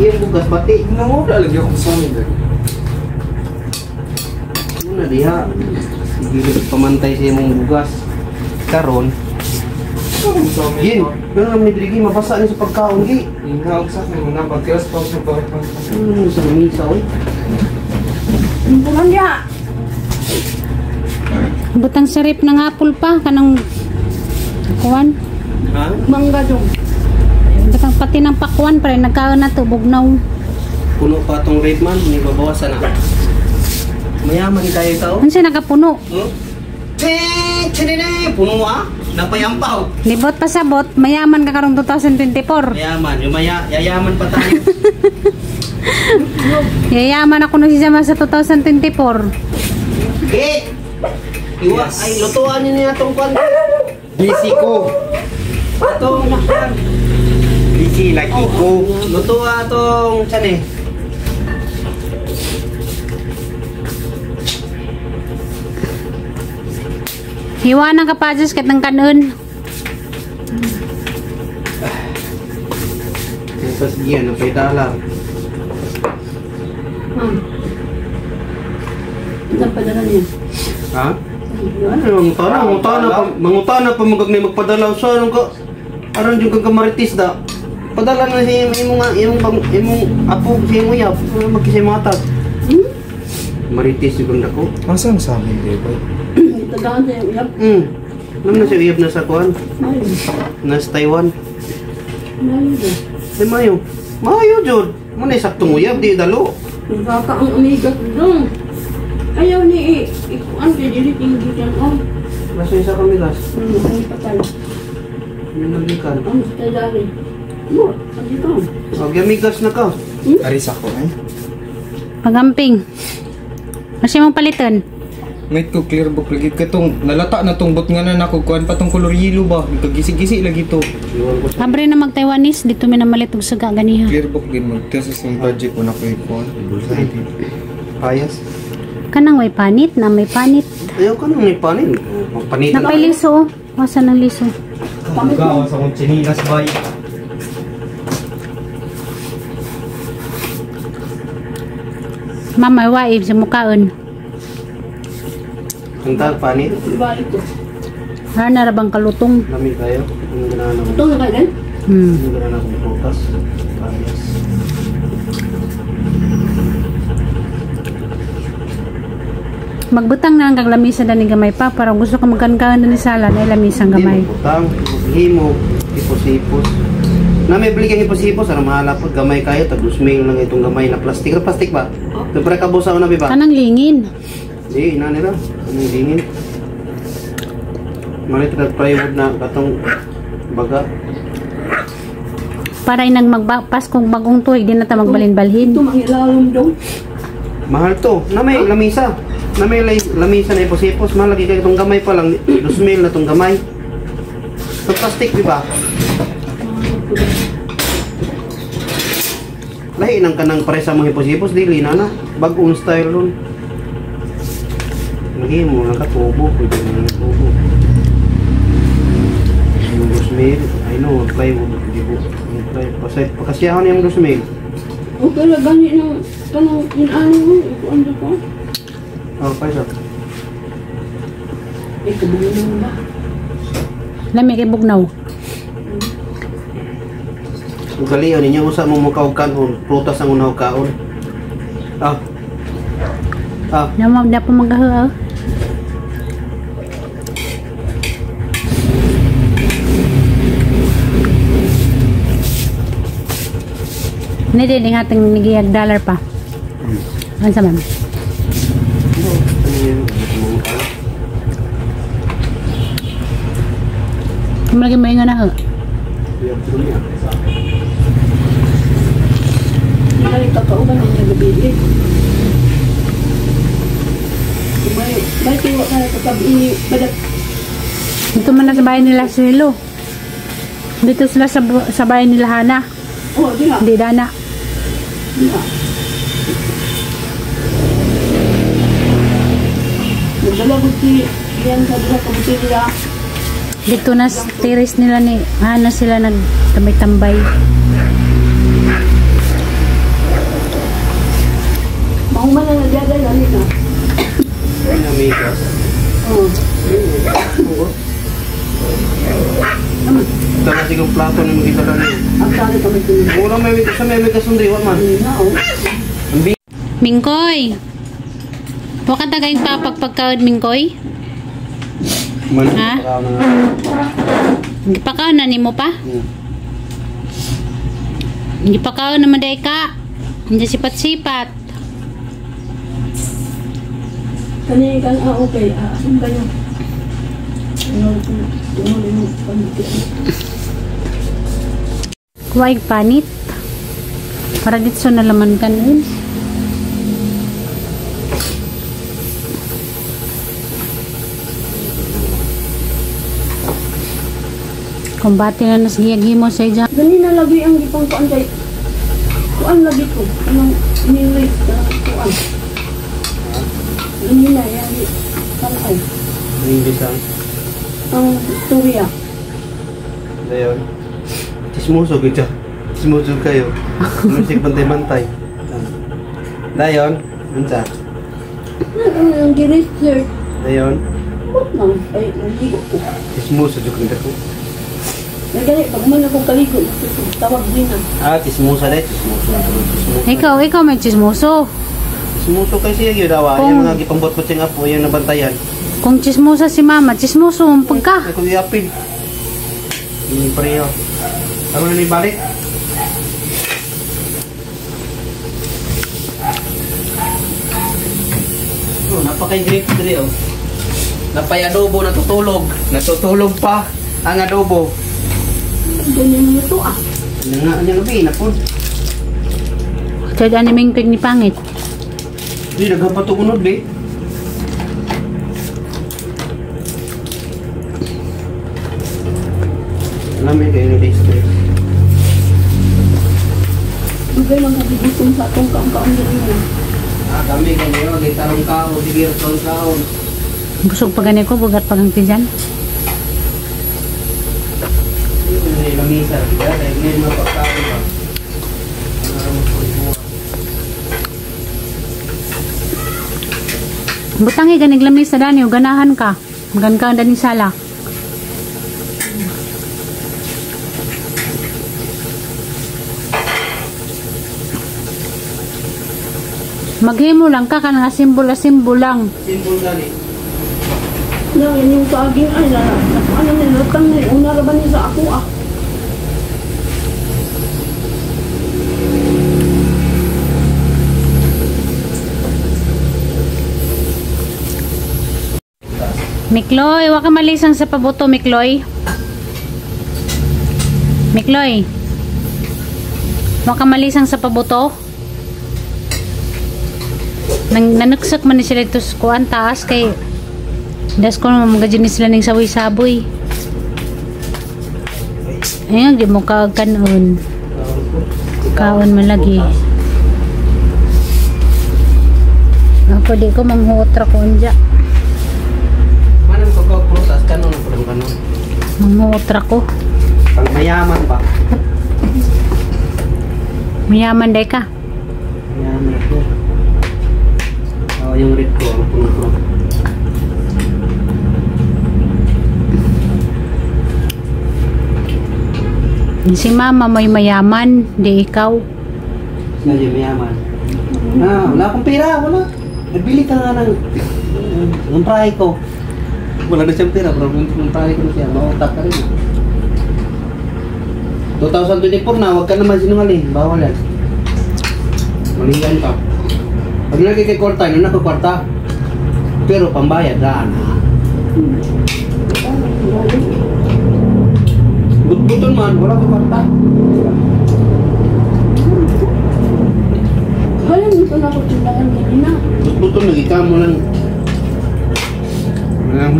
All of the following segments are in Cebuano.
Iyang bugas pati. Nangula lagi ako sa amin dali. Muna diha. Sige pamantay sa imong bugas. Karon, Gin, pero naman ni Drigi, mabasa ni sa pagkaon, gi. Ina og sa akin na pagkilas pa sa pagkaon. Ano sa misa, oy? Bukan dia. Butang sarip ng apple pa kanang kuan. Ha? Mangga dong. Butang pati ng pakwan pre nagkaon na to bugnaw. Puno pa tong rape man, may babawasan na. Mayaman kayo tao. Unsa nakapuno? Hmm? Ting! Tinini! Puno ah! Napayampaw! Libot pasabot, mayaman ka karong 2024. Mayaman, yumaya, yayaman pa tayo. Yayaman ako nung sisama sa 2024. Eh! Iwa, Yes. ay, lutuan niyo niya itong kwan. Busy ko. Itong kwan. Busy lagi ko. Lutuan itong tiyan eh. Hiwanan ka pa Diyos kat ng kanon. Tapos yan, napay dala. Saan padala niya? Ha? Ano, mangutana, mangutana pa, mangutana pa magag may magpadala sa anong ka, aron yung kang kamaritis da. Padala na si imong imong imong apo si imong yap, magkisay matag. Hmm? Maritis yung dako. Asa ang sa amin di ba? Tagaan sa iyong uyab. Alam na si uyab na sa kuan, Mayo. nasa Taiwan. Mayo ba? Di mayo. Mayo jud. Mo na saktong uyab di dalo. Baka ang amigas dong. Ayaw ni ikuan kay dili tinggi kan oh. Basta isa kami gas. Ang patay. Nagikan. Ang patay dali. Mo, ang dito. Og amigas na ka. Aris ako eh. Pagamping. Kasi mong palitan. Mate ko clear book lagi katong nalata na tong bot nga na nako kuan pa tong color yellow ba. Nagkagisi-gisi lagi to. Iwan ko sa Abre na mag Taiwanese dito mi namalit og suga ganiha. Clear book gid mag test sa project ko na ko ikuan. Bulsa. Payas. Kanang may panit na may panit. Ayaw ka nang may panin. Magpanitan. Napay liso oh. Wasa ng liso. Gawa sa akong chinilas bay. Mama waib sa mukaon. Ang tag panit. Ibalik ko. Hana ra bang kalutong? Lami kayo. Ang ganahan ako. Ito na kayo din? Ang ganahan akong prutas. Payas. Magbutang na ang kaglamisa na ni gamay pa para gusto ka magkankaan na ni sala na lamisang gamay. Hindi, magbutang. Maghimo. Hipos-hipos. Na may bili kang hipos-hipos. Ano mahala po. Gamay kayo. Tag 2,000 lang itong gamay na plastic. Ano plastic ba? Ito para kabusa na ba? Kanang lingin. Hindi, ina nila. Anong dingin? Malit ka plywood na katong baga. Para inang magpaskong bagong tuig di na ta magbalin-balhin. Ito mangilalom dong. Mahal to. Na may lamisa. Na may lamisa na ipos-ipos. Mahal lagi kayo itong gamay pa lang. 2,000 na itong gamay. Ito plastic, di ba? Lahi nang kanang pare sa mga hipos-hipos. Dili na na. Bagong style nun. Lagi mo lang ka tubo. Pwede mo lang tubo. Yung 2,000. I know, plywood. Hindi ko. Pagkasiyahon yung 2,000. Okay lang gani ng kanang inano mo. Ikuan sa ko. Oh, paisa. Eh, kabungin mo ba? Lami kay bugnaw. Ugalion ninyo usa mo mukaw kanon, prutas ang unaw kaon. Ah. Ah, Nama na po magaha. Ni din ating nigiyag dollar pa. Ano sa ma'am? Malagi may nga na ho. Balik ka kauban ang gabi eh. Bay, bay tiwa ka katabi badak. Dito man na sa bahay nila silo. Dito sila sa bahay nila Hana. Oh, di na. Hindi dana. Di na. Nagdala ko si Ian sa dila kabutilya. Dito na sa terrace nila ni Hana sila nagtambay-tambay. Wala may sa may kasundri wa man. Mingkoy. Wa ka tagayng papagpagkaon, Mingkoy? Man, Ha? Gipakaon na nimo pa? Gipakaon naman day ka. Hindi sipat-sipat. Kani kan ah okay, asan kayo? Kuwaig panit. Para dito na laman kanin. Kumbate na nas giyag-himo sa ija. Gani na lagi ang gipang kuan kay kuan lagi ko. Anong ni-rate ka kuan. Gani na yan. Tanaw. English ang Ang istorya. dayon. Chismoso gid siya. Chismoso kayo. Musik bantay-bantay. Dayon, unsa? Ang gi-research. Dayon, Ba't lang? Ay, naligo ko. chismoso jud kang dako. Nagani, pag man akong kaligo, tawag din na. Ah, chismosa dai, chismoso. Chismoso. Ikaw may chismoso. Chismoso kay siya gyud awa. Kung- Yung mga gipambot-bot siyang apo, yung nabantayan. Kung chismosa si mama, chismoso ang pagka. Ay, kung iapil. Yung pareho. Ako na balik. Oh, napaka-great diri oh. Napay adobo natutulog. Natutulog pa ang adobo. Ganyan mo ito ah. Ano nga anyang gabi na po. Kaya ano may ni pangit. Di nagpatugunod be. Alam mo kayo ng stress. Dugay lang kagigutom sa atong kaong-kaong diri mo. Ah, kami ganyan, gitarong kao, sige tarong kao. Busog pa gani ko, bugat pa kang tiyan. Hindi lamisa, diba? Dahil ngayon mga pagkaon ba? Butangi ganig lamisa dani, ganahan ka. Magan ka dani sala. Maghimo lang ka kanang asimbol-asimbol lang. Simbol gani. Na, yan yung saging ay na. Ano nilutang na una ra ba ni sa ako ah. Mikloy, wa ka malisang sa pabuto, Mikloy. Mikloy. Wa ka malisang sa pabuto. Nang nanuksak man ni sila ito sa kuan taas kay das ko naman magadyan ni sila ning saboy-saboy. Ayun, di mo kakanon. Kaon man lagi. Ako di ko manghuotra ko unja. Manang pagkaw prutas kanon ang kanon. Manghuotra ko. Pang mayaman ba? Mayaman day ka. Mayaman ako. Oh, yung red ko ang puno-puno. Si mama mo'y mayaman, di ikaw. Siya yung mayaman. Ah, wala akong pera, wala. Nagbili ka nga ng prahe ko. Wala na siyang pera, pero ng prahe ko na siya. Mautak ka rin. 2024 na, huwag ka naman sinungaling. Bawal yan. Maliyan ka. Pag lagi kay kwarta, yun na kwarta. Pero pambayad, daan ha. But-buton man, wala ko kwarta. Kaya nito na ako tindahan kanina. But-buton, nagika mo lang. Walang.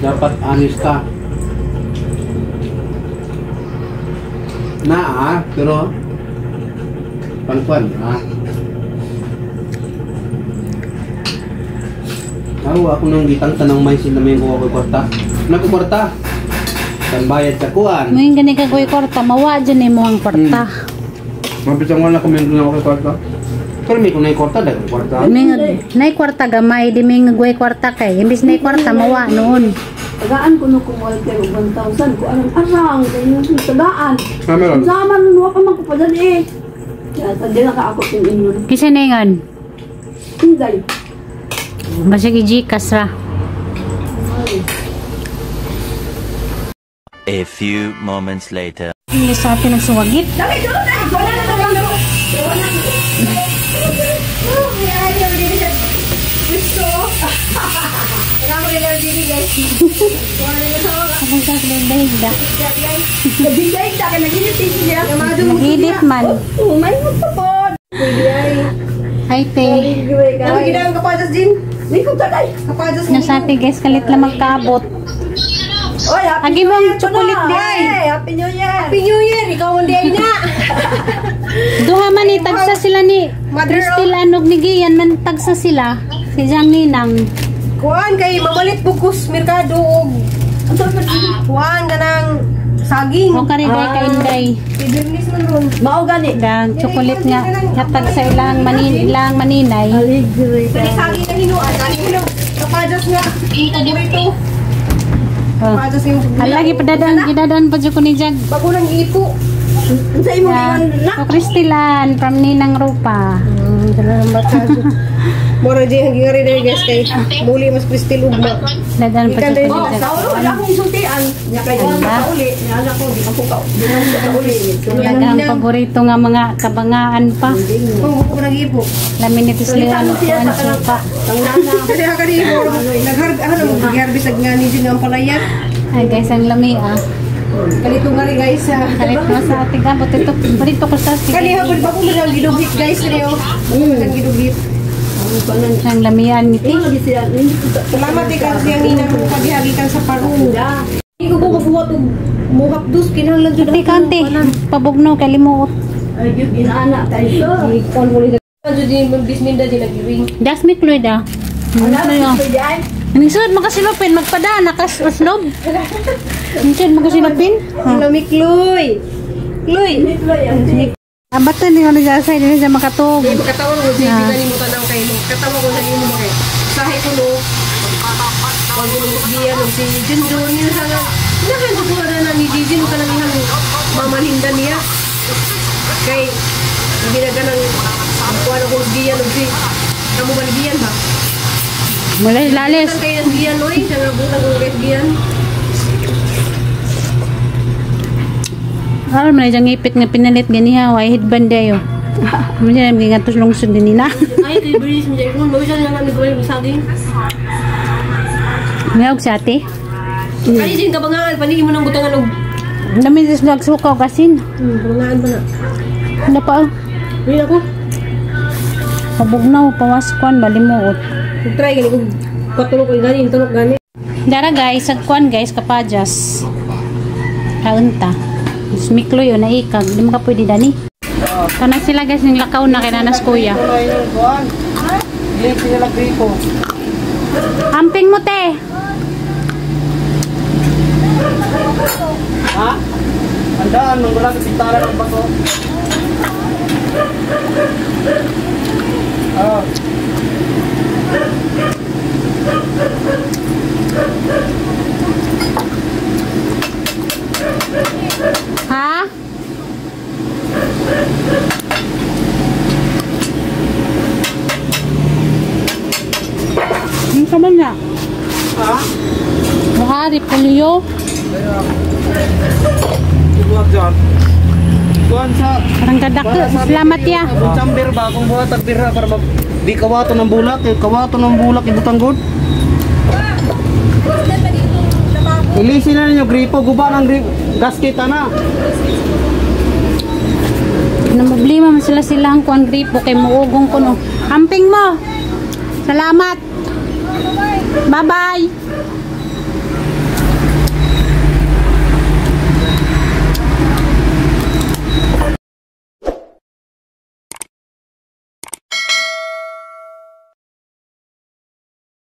Dapat honest ka. Na ah, pero pangkuan ah. Tahu ako nang gitang tanang may sila may kuha ko kwarta. Naku kwarta. Kan bayad sa kuan. Ngayon gani ka kuy kwarta, mawa dyan eh mo ang kwarta. Mabisang wala ko meron na ako kwarta. Pero may kunay kwarta dahil kwarta. May nay kwarta gamay, di may nga guway kwarta kay. Imbis nay kwarta, mawa noon. Tagaan ko no kung Walter og 1,000 ko arang arang kay nung tagaan. Ah, meron. Sama nun wa pa man ko padali eh. Kaya tadi na ka ako kung ingon. Kinsa na ingon? Inday. Basig i-Gcash ra. A few moments later. Hindi sa atin nagsuwagit. Nag-edit man. Oh, may magpapod. Ay, te. Ano ginang kapajas din? May kong tagay. Kapajas Nasa ate guys, kalit lang magkaabot. Oy, happy Agi New mong Year ko chocolate na. di Ay, Happy New Year. Happy New Year! Ikaw ang di na! Duha man ni tagsa sila ni Cristel Anog ni Gian man tagsa sila. Si Jang Ninang. Kuan kay mamalit bukus merkado og kuan kanang saging. O kari day ka inday. Ibirnis man ron. Mao gani. Dang chocolate nga hatag sa ilang manin ilang maninay. Aligre Kani saging na hinuan kani hinuan. Kapajas nga. Ito. Oh. Kapajas yung Alagi padadan gidadan pa jud ko ni Jag. Bago nang ipo. Unsa imong ingon na? So Cristelan from Ninang Rupa. Salamat sa Mora di ang gingari diri guys kay muli mas Cristel ugma. Dadan pa Ikan jud ko ni Oh, Jag. sa ulo wala akong isultian. Nya kay di ka uli, nya anak ko di ako ka. Di man ko kauli. Daghang paborito nga mga kabangaan pa. Oh, ko nang ipo. Lamin ni Tislian kuan suka. Ang nana. Kasi ka di ipo. Naghar ano mo giharvest ag nga ni din ang palaya. Ay guys, ang lami ah. Kalito nga rin guys ah. Kalit mo sa ating abot ito. Barito ko sa sige. Kani hapon pa ko man ang gidugit guys niyo. Ang gidugit. Ang lamian ni Ingon lagi siya. Hindi ko Salamat ikaw siyang ninang pagihagi sa Paru. Hindi ko mabuhat og muhap dus kinahanglan jud Ate kante, pabugno kay limuot. Ay, gyud ginaana kay so. Kon mo ni jud din bisminda din nagiring. Das mi Cloyd ah. Wala Ano ko diay. Ningsud makasilupin magpada nakasuslob. Ningsud makasilupin. Lamig Kloy. Kloy. Abatan ni ano sa dili sa makatug. Ay makatawa ko si bigan nimo tanaw kay mo. Katawa ko sa nimo kay. Sahi ko no. Kon ko no biyan og si Jinjon niya sa nga. Nahan ko na na ni Jijin ka nang ihang mamalinda niya. Kay ginaganang kuan ko biyan og si kamo ba ni biyan ba? Mula lalis. Butang kay biyan oy, siya nga butang ko kay biyan. Aron man jang ipit nga pinalit ganiha way headband dayo. Mo siya ngantos lungsod din nila. Ay kay Brice mo jay mo siya nga nagaway mo saging. Ngayog sa ate. Kani din kabangaan panihin mo nang butangan og Dami sa slag suka og asin. Kabangaan pa na. Ano pa? Oh. Wala ko. Pabugnaw pawas kwan balimuot. Try gani kung patulog ko gani, tulog gani. Dara guys, sa kwan guys kapajas. Kaunta. Smiklo yun na ikag. Di mo ka pwede dani. Kana sila guys ning lakaw na kay nanas kuya. Amping mo te. Ha? Andaan, nung wala pintara ng bato. Oh. Ha? Ano ka man na? Ha? Mukha, repolyo. Buhat dyan. Kuhan sa... Parang kadako. Salamat ya. Chamber ba? Kung buhat ang pira para mag... Di kawato ng bulak. Eh, kawato ng bulak. Ibutang god. Ilisin na ninyo gripo. Guba ng gripo. Gasket na. Na problema man sila sila ang kuan gripo kay muugong kuno. Amping mo. Salamat. Bye-bye.